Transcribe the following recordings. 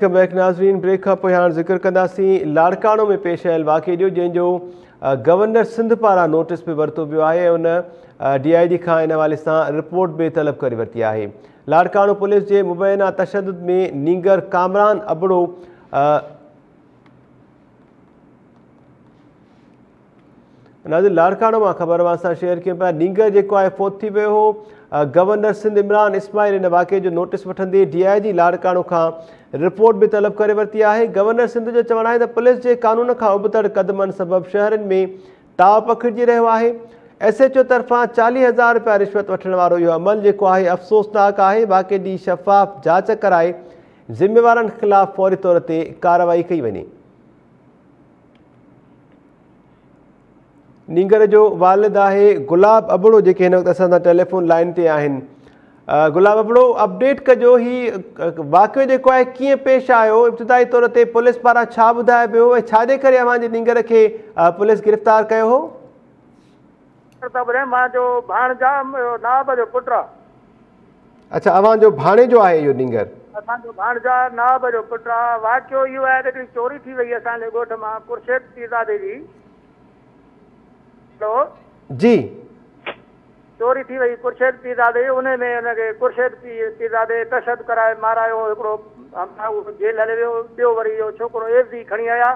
Welcome back ناظرين break کان پوء هاڻ ذڪر ڪنداسين لاڙڪاڻو ۾ پيش آيل واقعي جو جنهن جو گورنر سنڌ پاران نوٽيس به ورتو ويو آهي ۽ ان ڊي I جي کان ان حوالي سان رپورٽ به طلب ڪري ورتي آهي لاڙڪاڻو پوليس جي مبينا تشدد ۾ نينگر ڪامران ابڙو ناظرين لاڙڪاڻو مان خبر اوهان سان شيئر ڪيون پيا نينگر جيڪو آهي فوت ٿي ويو هو گورنر سنڌ عمران اسماعيل ان واقعي جو نوٽيس وٺندي ڊي I جي لاڙڪاڻو کان رپورٽ به طلب ڪري ورتي آهي گورنر سنڌ جو چوڻ آهي ته پوليس جي قانون کان ابتڙ قدمن سبب شهرن ۾ تاء پکڙجي رهيو آهي ايس ايڇ او طرفان 40,000 رپيا رشوت وٺڻ وارو اهو عمل جيڪو آهي افسوسناڪ آهي واقعي جي شفاف جاچ ڪرائي ذميوارن خلاف فوري طور تي ڪارروائي ڪئي وڃي. نينگر جو والد آهي گلاب ابڙو جيڪي هن وقت اسان سان ٽيليفون لائن تي آهن گلاب ابڙو اپڊيٽ ڪجو هي واقعو جيڪو آهي ڪيئن پيش آيو ابتدائي طور تي پوليس پاران ڇا ٻڌايو ويو ۽ ڇا جي ڪري اوهان جي نينگر کي پوليس گرفتار ڪيو هو؟ منهنجو ڀاڻيجو نواب جو پٽ آ. اڇا اوهان جو ڀاڻيجو آهي اهو نينگر. اسان جو ڀاڻيجو آ نواب جو پٽ آ. واقعو اهو آهي ته هڪڙي چوري ٿي وئي اسان جي ڳوٺ مان خورشيد پيرزادي جي. هلو. جي. چوري ٿي وئي خورشيد پيرزادي جي انهي ۾ ان کي خورشيد پيرزادي تشدد ڪرائي مارايو هڪڙو همراهه اهو جيل هليو ويو ٻيو وري اهو ڇوڪرو عيوضي کڻي آيا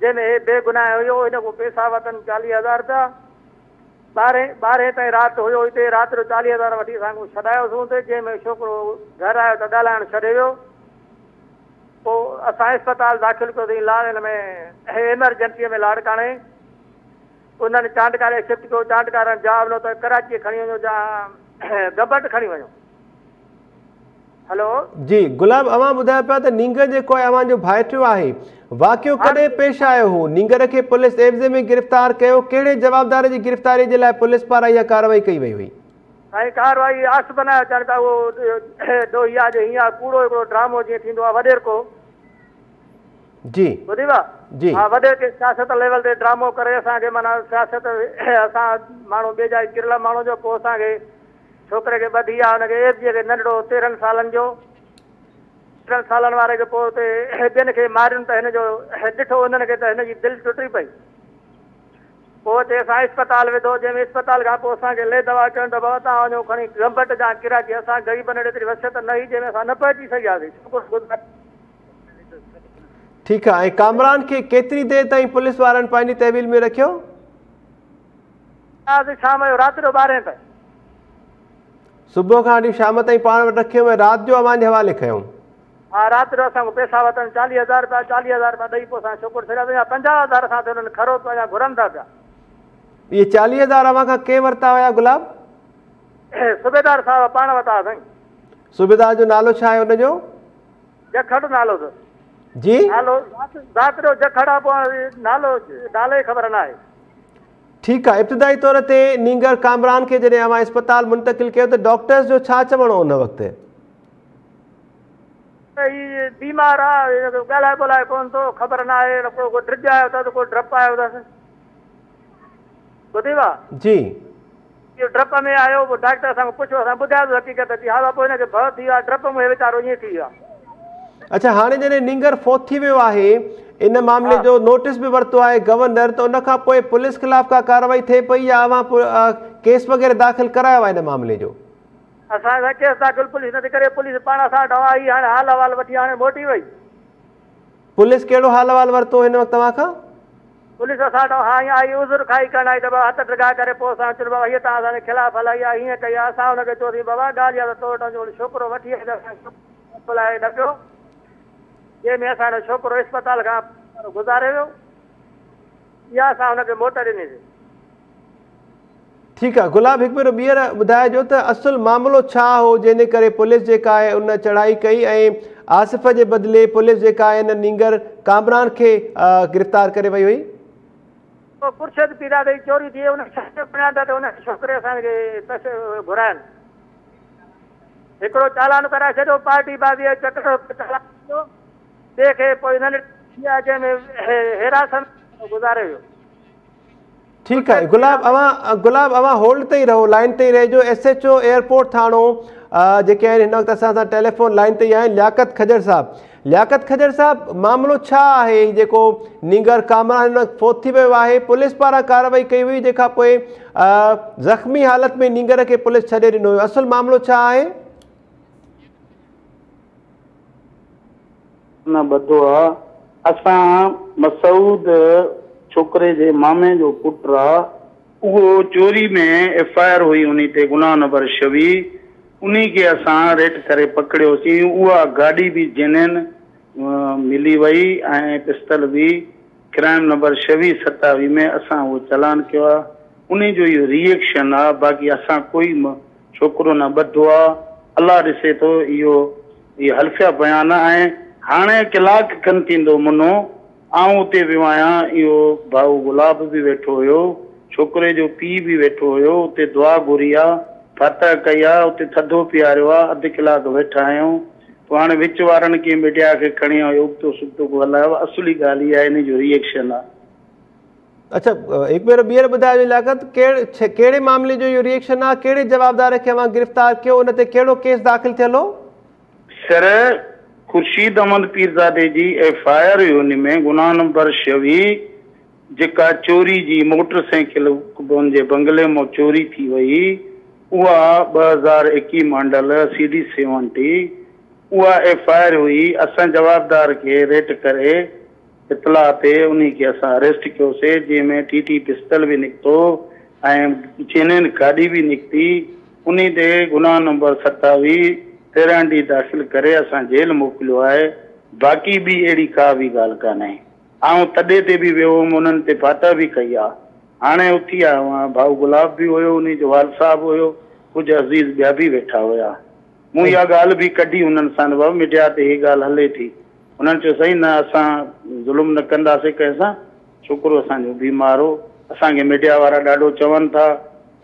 جنهن ۾ هي بيگناهه هيو هن کان پئسا ورتن 40,000 رپيا. ٻارهين ٻارهين تائين رات هيو اتي، رات جو 40,000 وٺي اسان کان ڇڏايوسون اتي، جنهن ۾ ڇوڪرو گهر آيو ته ڳالهائڻ ڇڏي ويو، پوء اسان اسپتال داخل ڪيوسين لاڙ هن ۾ ايمرجنسيء ۾ لاڙڪاڻي، انهن چانڊڪا ڏي شفٽ ڪيو، چانڊڪا وارن جواب ڏنو ته ڪراچيء کڻي وڃو يا گمبٽ کڻي وڃو. هلو. جي گلاب اوهان ٻڌايو پيا ته نينگر جيڪو آهي اوهان جو ڀائٽيو آهي واقعو ڪڏهن پيش آيو هو نينگر کي پوليس عيوضي ۾ گرفتار ڪيو ڪهڙي جوابدار جي گرفتاري جي لاء پوليس پاران اها ڪارروائي ڪئي وئي هئي. سائين ڪارروائي آس بنايو چون ٿا اهو ڏوهي آ جي هيئن آ ڪوڙو هڪڙو ڊرامو جيئن ٿيندو آ وڏيرڪو جي ٻڌي وا جي ها وڏيرڪي سياست ليول تي ڊرامو ڪري اسان کي معنيٰ سياست اسان ماڻهو ٻي جاء ڪريل ماڻهو جو پوء اسان کي ڇوڪري کي ٻڌي آ ان کي عيوضيء کي ننڍڙو 13 سالن جو 13 سالن واري کي پوء اتي ٻين کي مارين ته هن جو ڏٺو انهن کي ته هن جي دل ٽٽي پئي پوء اتي اسان اسپتال وڌو جنهن ۾ اسپتال کان پوء اسان کي لي دوا ڪيون ته بابا توهان وڃو کڻي گمبٽ جا ڪراچي اسان غريبن وٽ ايتري وسعت نه هئي جنهن ۾ اسان نه پهچي سگهياسين ڇوڪرو گذاري ٺيڪ آ ۽ ڪامران کي ڪيتري دير تائين پوليس وارن پنهنجي تحويل ۾ رکيو؟ شام جو رات جو ٻارهين تائين. صبح کان وٺي شام تائين پاڻ وٽ رکيو ۽ رات جو اوهان جي حوالي ڪيائون. ها رات جو اسان کان پئسا ورتن 40,000 رپيا 40,000 رپيا ڏئي پوء اسان ڇوڪرو ڇڏيا اڃا 50,000 اسان تي انهن کرو ته اڃا گهرن ٿا پيا. اهي 40,000 اوهان کان ڪنهن ورتا هيا گلاب؟ صوبيدار صاحب پاڻ ورتا هئا سائين. صوبيدار جو نالو ڇا آهي ان جو؟ جکڙ نالو اٿس. جي؟ نالو ذات جو جکڙ آ پوء نالو نالي جي خبر ناهي. ٺيڪ آ ابتدائي طور تي نينگر ڪامران کي جڏهن اوهان اسپتال منتقل ڪيو ته ڊاڪٽرز جو ڇا چوڻ هو ان وقت؟ هي بيمار آ هن کي ڳالهائي ٻولائي ڪونه ٿو خبر ناهي ڪو ڪو ڊڄ آيو اٿس ڪو ڊپ آيو اٿس ٻڌي وا. جي. اهو ڊپ ۾ آيو پوء ڊاڪٽر اسان کان پڇيو اسان ٻڌايوسين حقيقت چي ها پوء هن کي ڀؤ ٿي ويو آهي ڊپ ۾ ويچارو ائين ٿي ويو آهي. اڇا هاڻي جڏهن نينگر فوت ٿي ويو آهي ان معاملي جو نوٽيس به ورتو آهي گورنر ته ان کان پوء پوليس خلاف ڪا ڪارروائي ٿئي پئي يا اوهان ڪيس وغيره داخل ڪرايو آهي ان معاملي جو؟ اسان سان ڪيس داخل پوليس نٿي ڪري پوليس پاڻ اسان وٽ آئي هاڻي حال احوال وٺي هاڻي موٽي وئي. پوليس ڪهڙو حال احوال ورتو هن وقت توهان کان؟ پوليس اسان وٽ هاڻي آئي عذر خواهي ڪرڻ آئي ته بابا هٿ ڊگها ڪري پوء اسان چيو بابا هيء توهان اسان جي خلاف هلائي آهي هيئن ڪئي آهي اسان هن کي چيوسين بابا ڳالهه اها ته تو وٽان جو ڇوڪرو وٺي آئي ته اسان کي ٻولائي نه پيو جنهن ۾ اسان جو ڇوڪرو اسپتال کان گذاري ويو اها اسان هن کي موٽ ڏنيسين. ٺيڪ آ گلاب هڪ ڀيرو ٻيهر ٻڌائجو ته اصل معاملو ڇا هو جنهن جي ڪري پوليس جيڪا آهي ان چڙهائي ڪئي ۽ آصف جي بدلي پوليس جيڪا آهي ان نينگر ڪامران کي گرفتار ڪري وئي هئي. خورشيد پيرزادي جي چوري ٿي ان ڇوڪري بڻيا ته ان ڇوڪري اسان کي پئسي گهراين هڪڙو چالان ڪرائي ڇڏيو پارٽي بازي جو چڪر چالان ڪيو ٻئي کي پوء ننڍڙي جنهن ۾ هراسان گذاري ويو. ٺيڪ آهي گلاب اوهان گلاب اوهان هولڊ تي ئي رهو لائن تي ئي رهجو ايس ايڇ او ايئرپورٽ ٿاڻو جيڪي آهن هن وقت اسان سان ٽيليفون لائين تي ئي آهن. لياقت کجر صاحب، لياقت کجر صاحب، معاملو ڇا آهي؟ جيڪو نينگر ڪامران هن وقت فوت ٿي ويو آهي، پوليس پاران ڪارروائي ڪئي هئي جنهن کان پوء زخمي حالت ۾ نينگر کي پوليس ڇڏي ڏنو هيو، اصل معاملو ڇا آهي؟ نه ٻڌو آ اسان مسعود ڇوڪري جي مامي جو پٽ آ اهو چوري ۾ ايف I R هئي انهي تي گناهه نمبر 26 انهي کي اسان ريٽ ڪري پڪڙيوسين اها گاڏي به جنين ملي وئي ۽ پستل به ڪرائم نمبر 26 27 ۾ اسان اهو چالان ڪيو آ انهي جو اهو ري ايڪشن آ باقي اسان ڪوئي ڇوڪرو نه ٻڌو آ الله ڏسي ٿو اهو اهي حلفيا بيان ۽ هاڻي ڪلاڪ کن ٿيندو منو آئون اتي ويو آهيان اهو ڀائو گلاب به ويٺو هيو ڇوڪري جو پيء به ويٺو هيو اتي دعا گهري آ فاتح ڪئي آ اتي ٿڌو پياريو آ اڌ ڪلاڪ ويٺا آهيون پوء هاڻي وچ وارن ڪنهن ميڊيا کي کڻي ۽ ابتو سبتو ڪو هلايو آ اصلي ڳالهه اها انهي جو ري ايڪشن آ. اڇا هڪ ڀيرو ٻيهر ٻڌايو لياقت ڪهڙي معاملي جو اهو ري ايڪشن آ ڪهڙي جوابدار کي اوهان گرفتار ڪيو ان تي ڪهڙو ڪيس داخل ٿيل هو؟ سر خورشيد احمد پيرزادي جي ايف I R هئي ان ۾ گناهه نمبر 26 جيڪا چوري جي موٽر سائيڪل ان جي بنگلي مان چوري ٿي وئي اها 2021 ماڊل سي ڊي 70 اها ايف I R هئي اسان جوابدار کي ريٽ ڪري اطلاع تي انهي کي اسان اريسٽ ڪيوسي جنهن ۾ ٽي ٽي پستل به نڪتو ۽ چينين گاڏي به نڪتي انهي تي گناهه نمبر 27 13 ڊي داخل ڪري اسان جيل موڪليو آهي باقي ٻي اهڙي ڪا به ڳالهه ڪانهي آئون تڏي تي به ويو هوم انهن تي فاتح به ڪئي آ هاڻي اٿي آيو آهيان ڀائو گلاب به هيو انهي جو والد صاحب هيو ڪجهه عزيز ٻيا به ويٺا هيا مون اها ڳالهه به ڪڍي انهن سان ته بابا ميڊيا تي هي ڳالهه هلي ٿي انهن چيو سائين نه اسان ظلم نه ڪنداسين ڪنهن سان، ڇوڪرو اسان جو بيمار هو، اسان کي ميڊيا وارا ڏاڍو چون ٿا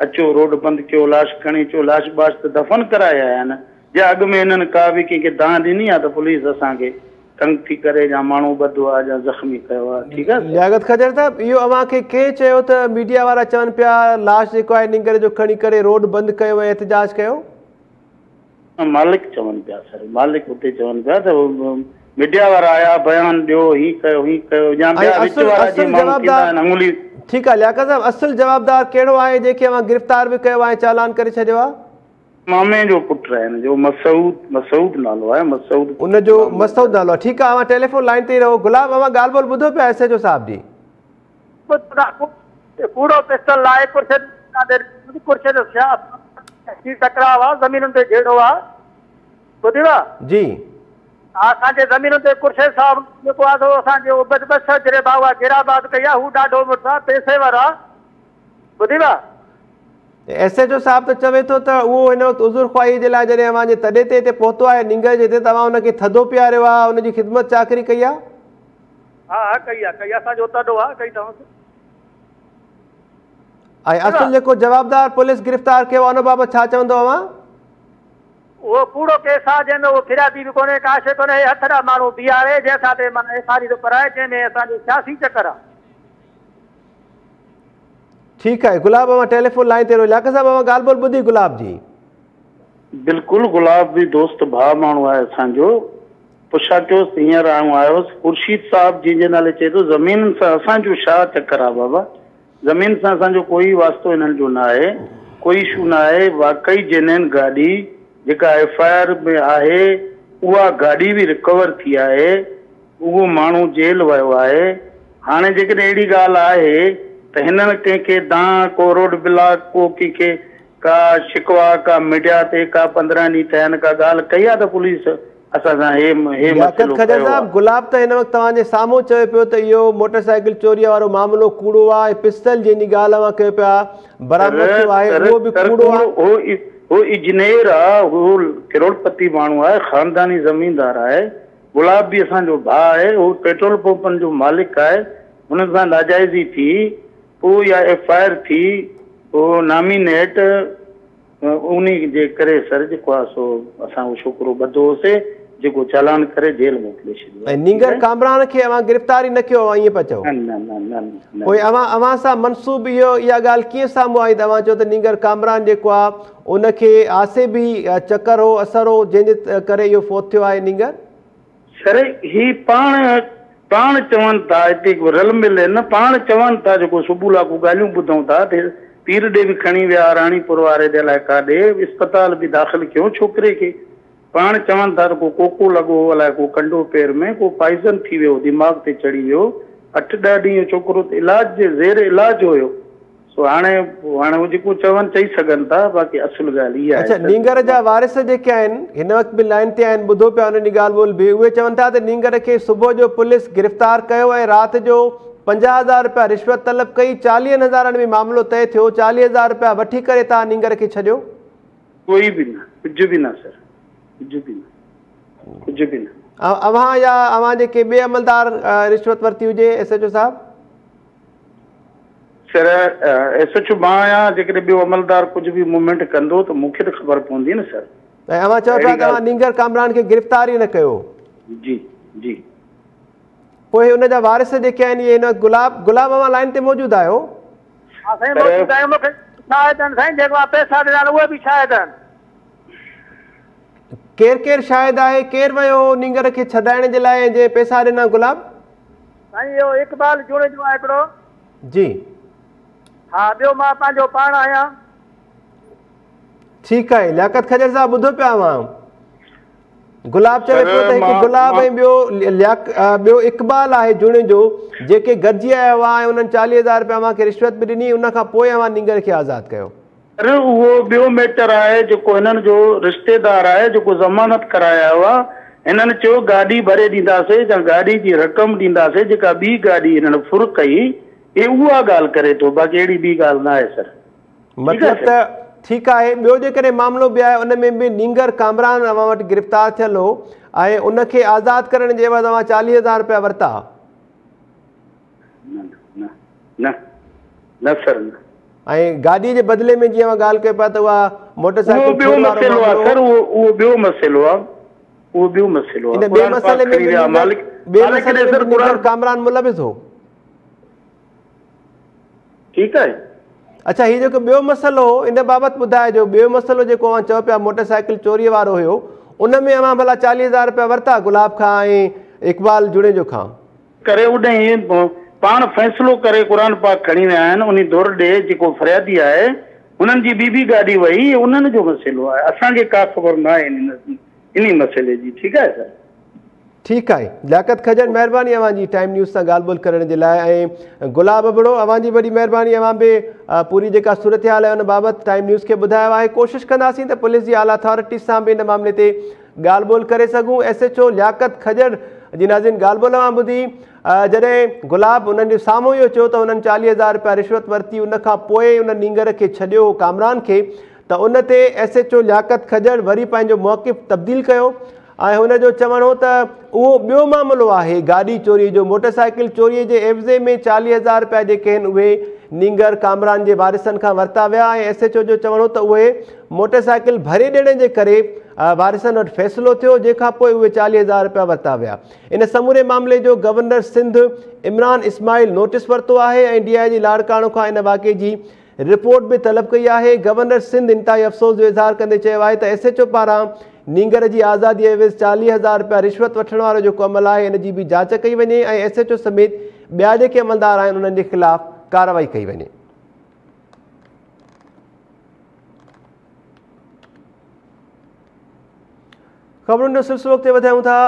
اچو روڊ بند ڪيو لاش کڻي اچو، لاش باش ته دفن ڪرائي آيا آهن، جي اڳ ۾ هنن ڪا به ڪنهن کي دانهن ڏني آ ته پوليس اسان کي تنگ ٿي ڪري يا ماڻهو ٻڌو آ يا زخمي ڪيو آ، ٺيڪ آ سر. لياقت کجر صاحب اهو اوهان کي ڪنهن چيو ته ميڊيا وارا چون پيا لاش جيڪو آهي نينگر جو کڻي ڪري روڊ بند ڪيو ۽ احتجاج ڪيو؟ مالڪ چون پيا سر مالڪ اتي چون پيا ته ميڊيا وارا آيا بيان ڏيو هي ڪيو هي ڪيو يا ٻيا وچ وارا جيئن ماڻهو ٿيندا آهن انگلي. ٺيڪ آهي لياقت صاحب اصل جوابدار ڪهڙو آهي جنهن کي اوهان گرفتار به ڪيو آهي چالان ڪري ڇڏيو آهي؟ مامي جو پٽ آهي هن جو مسعود مسعود نالو آهي مسعود ان جو مسعود نالو آهي ٺيڪ آهي اوهان ٽيليفون لائين تي ئي رهو گلاب اوهان ڳالهه ٻولهه ٻڌو پيا ايس ايڇ او صاحب جي. ڪوڙو پسٽل لائي خورشيد خورشيد سياسي ٽڪراء آ زمينن تي جهيڙو آ ٻڌيو جي. اسان جي زمينن تي خورشيد صاحب جيڪو آ سو اسان جي 200 جريبا اها گيراباد ڪئي آ هو ڏاڍو مڙس آ پئسي وارو آ ٻڌيو. ايس ايڇ او صاحب ته چوي ٿو ته اهو هن وقت عذر خواهي جي لاء جڏهن اوهان جي تڏي تي هتي پهتو آهي نينگر جي هتي ته اوهان ان کي ٿڌو پياريو آ ان جي خدمت چاڪري ڪئي آ. ها ها ڪئي آ ڪئي آ اسان جو تڏو آ ڪئي اٿئونس. ۽ اصل جيڪو جوابدار پوليس گرفتار ڪيو آ ان بابت ڇا چوندو اوهان؟ اهو ڪوڙو ڪيس آ جنهن ۾ اهو فريادي به ڪونهي ڪا شي ڪونهي هي هٿ جا ماڻهو بيهاري جنهن اسان تي معنيٰ ايف I R ٿو ڪرائي جنهن ۾ اسان جو سياسي چڪر آ. ٺيڪ آهي گلاب اوهان ٽيليفون لائين تي رهو لياقت صاحب اوهان ڳالهه ٻولهه ٻڌي گلاب جي. بلڪل گلاب به دوست ڀاء ماڻهو آهي اسان جو پڇا ڪيوس ته هينئر آئون آيو هوس خورشيد صاحب جنهن جي نالي چئي ٿو زمينن سان اسان جو ڇا چڪر آ بابا زمين سان اسان جو ڪوئي واسطو انهن جو نه آهي ڪوئي اشو نه آهي واقعي جينين گاڏي جيڪا ايف I R ۾ آهي اها گاڏي به رڪور ٿي آهي اهو ماڻهو جيل ويو آهي هاڻي جيڪڏهن اهڙي ڳالهه آهي ته هنن ڪنهن کي دانهن ڪو روڊ بلاڪ ڪو ڪنهن کي ڪا شڪوا ڪا ميڊيا تي ڪا 15 ڏينهن ٿيا آهن ڪا ڳالهه ڪئي آهي ته پوليس اسان سان هي هي لياقت مسئلو کجر ڪيو صاحب آهي. گلاب ته هن وقت توهان جي سامهون چوي پيو ته اهو موٽر سائيڪل چوريء وارو معاملو ڪوڙو آهي ۽ پستل جنهن جي ڳالهه اوهان ڪيو پيا سر برآمد ٿيو آهي سر اهو به سر ڪوڙو آهي. ڪوڙو هو هو اجنير آ هو ڪروڙپتي ماڻهو آهي خانداني زميندار آهي گلاب به اسان جو ڀاء آهي هو پيٽرول پمپن جو مالڪ آهي هن سان ناجائزي ٿي پوء اها ايف I R ٿي پوء نامينيٽ انهي جي ڪري سر جيڪو آهي سو اسان اهو ڇوڪرو ٻڌو هوسي جيڪو چالان ڪري جيل موڪلي ڇڏيو. ۽ نينگر ڪامران کي اوهان گرفتار ئي نه ڪيو اوهان ائين پيا چئو؟ نه نه نه نه. پوء اوهان اوهان سان منسوب اهو اها ڳالهه ڪيئن سامهون آئي ته اوهان چئو ته نينگر ڪامران جيڪو آ ان کي آسي به چڪر هو اثر هو جنهن جي ڪري اهو فوت ٿيو آهي نينگر؟ سر هي پاڻ پاڻ چون ٿا هتي رل مل آهن نه پاڻ چون ٿا جيڪو صبح لاڪو ڳالهيون ٻڌون ٿا ته پير ڏي به کڻي ويا راڻيپور واري ڏي الائي ڪاڏي اسپتال به داخل ڪيو ڇوڪري کي پاڻ چون ٿا ته ڪو ڪوڪو لڳو هو الائي ڪو ڪنڊو پير ۾ ڪو پائزن ٿي ويو دماغ تي چڙهي ويو 8 10 ڏينهن ڇوڪرو ته علاج جي زير علاج هيو سو هاڻي هاڻي هو جيڪو چون چئي سگهن ٿا باقي اصل ڳالهه اها آهي. اڇا نينگر جا وارث جيڪي آهن هن وقت به لائين تي آهن ٻڌو پيا انهن جي ڳالهه ٻولهه به اهي چون ٿا ته نينگر کي صبح جو پوليس گرفتار ڪيو ۽ رات جو 50000 رپيا رشوت طلب ڪئي 40000 ۾ معاملو طئي ٿيو 40000 رپيا وٺي ڪري توهان نينگر کي ڇڏيو. ڪوئي به نه ڪجهه به نه سر ڪجهه به نه ڪجهه به نه. اوهان يا اوهان جي ڪنهن ٻئي عملدار رشوت ورتي هجي ايس ايڇ او صاحب؟ سر ايس ايڇ او مان آهيان جيڪڏهن ٻيو عملدار ڪجهه به موومينٽ ڪندو ته مون کي ته خبر پوندي نه سر. ۽ اوهان چئو پيا ته اوهان نينگر ڪامران کي گرفتار ئي نه ڪيو. جي جي. پوء ان جا وارث جيڪي آهن اهي هن وقت گلاب گلاب اوهان لائين تي موجود آهيو؟ ها سائين موجود آهيون مون کي شاهد آهن سائين جيڪو پئسا ڏنا آهن اهي به شاهد آهن. ڪير ڪير شاهد آهي ڪير ويو هو نينگر کي ڇڏائڻ جي لاء ۽ جنهن پئسا ڏنا گلاب؟ سائين اهو اقبال جوڻيجو آهي هڪڙو. جي. ها ٻيو مان پنهنجو پاڻ آهيان. ٺيڪ آهي لياقت کجر صاحب ٻڌو پيا اوهان گلاب چوي پيو ته هڪ گلاب ۽ ٻيو لياق ٻيو اقبال آهي جوڻيجو جيڪي گڏجي آيا هئا ۽ انهن 40000 رپيا اوهان کي رشوت به ڏني ان کان پوء اوهان نينگر کي آزاد ڪيو. سر اهو ٻيو ميٽر آهي جيڪو هنن جو رشتيدار آهي جيڪو ضمانت ڪرائي آيو آهي هنن چيو گاڏي ڀري ڏينداسي يا گاڏي جي رقم ڏينداسي جيڪا ٻي گاڏي هنن ڦر ڪئي هي اها ڳالهه ڪري ٿو باقي اهڙي ٻي ڳالهه نه آهي سر. مطلب ته ٺيڪ آهي ٻيو جيڪڏهن معاملو به آهي ان ۾ به نينگر ڪامران اوهان وٽ گرفتار ٿيل هو ۽ ان کي آزاد ڪرڻ جي عيوض اوهان 40000 رپيا ورتا. نه نه نه نه سر نه. ۽ گاڏي جي بدلي ۾ جيئن اوهان ڳالهه ڪيو پيا ته اها موٽر اهو سائيڪل ٻيو ڦر وارو مسئلو آهي معاملو سر اهو اهو ٻيو مسئلو آهي اهو ٻيو مسئلو آهي ان ٻئي قرآن پاڪ مسئلي ۾ کڻي به ويا نينگر مالڪ ٻئي مالڪ مسئلي ڏي ۾ سر به نينگر قرآن ڪامران ملوث هو. ٺيڪ آهي. اڇا هي جيڪو ٻيو مسئلو هو ان بابت ٻڌائجو ٻيو مسئلو جيڪو اوهان چئو پيا موٽر سائيڪل چوري وارو هيو ان ۾ اوهان ڀلا 40000 رپيا ورتا گلاب کان ۽ اقبال جوڻيجو کان. ڪري اڏهين پاڻ فيصلو ڪري قرآن پاڪ کڻي ويا آهن انهي ڌر ڏي جيڪو فريادي آهي هنن جي ٻي به گاڏي وئي انهن جو مسئلو آهي اسان کي ڪا خبر نه آهي انهي مسئلي جي ٺيڪ آهي سر. ٺيڪ آهي لياقت کجن مهرباني اوهان جي ٽائيم نيوز سان ڳالهه ٻولهه ڪرڻ جي لاء ۽ گلاب ابڙو اوهان جي وڏي مهرباني اوهان به پوري جيڪا صورتحال آهي ان بابت ٽائيم نيوز کي ٻڌايو آهي ڪوشش ڪنداسين ته پوليس جي اعليٰ اٿارٽي سان به ان معاملي تي ڳالهه ٻولهه ڪري سگهون ايس ايڇ او لياقت کجڙ جي ناظرين ڳالهه ٻولهه اوهان ٻڌي جڏهن گلاب انهن جي سامهون اهو چيو ته انهن 40000 رپيا رشوت ورتي ان کان پوء ان نينگر کي ڇڏيو هو ڪامران کي ته ان تي S H O Liaquat Khajjar وري پنهنجو موقف تبديل ڪيو ۽ هن جو چوڻ هو ته اهو ٻيو معاملو آهي گاڏي چوري جو موٽر سائيڪل چوري جي عيوضي ۾ 40000 رپيا جيڪي آهن اهي نينگر ڪامران جي وارثن کان ورتا ويا ۽ ايس ايڇ او جو چوڻ هو ته اهي موٽر سائيڪل ڀري ڏيڻ جي ڪري وارثن وٽ فيصلو ٿيو جنهن کان پوء اهي 40000 رپيا ورتا ويا ان سموري معاملي جو گورنر سنڌ عمران اسماعيل نوٽيس ورتو آهي ۽ ڊي I جي لاڙڪاڻو کان ان واقعي جي رپورٽ به طلب ڪئي آهي. گورنر سنڌ انتهائي افسوس جو اظهار ڪندي چيو آهي ته ايس ايڇ او پاران نينگر جي آزادي عيوض 40000 رپيا رشوت وٺڻ وارو جيڪو عمل آهي ان جي به جاچ ڪئي وڃي ۽ ايس ايڇ او سميت ٻيا جيڪي عملدار آهن انهن جي خلاف ڪارروائي ڪئي وڃي. خبرن جو سلسلو اڳتي وڌايون ٿا.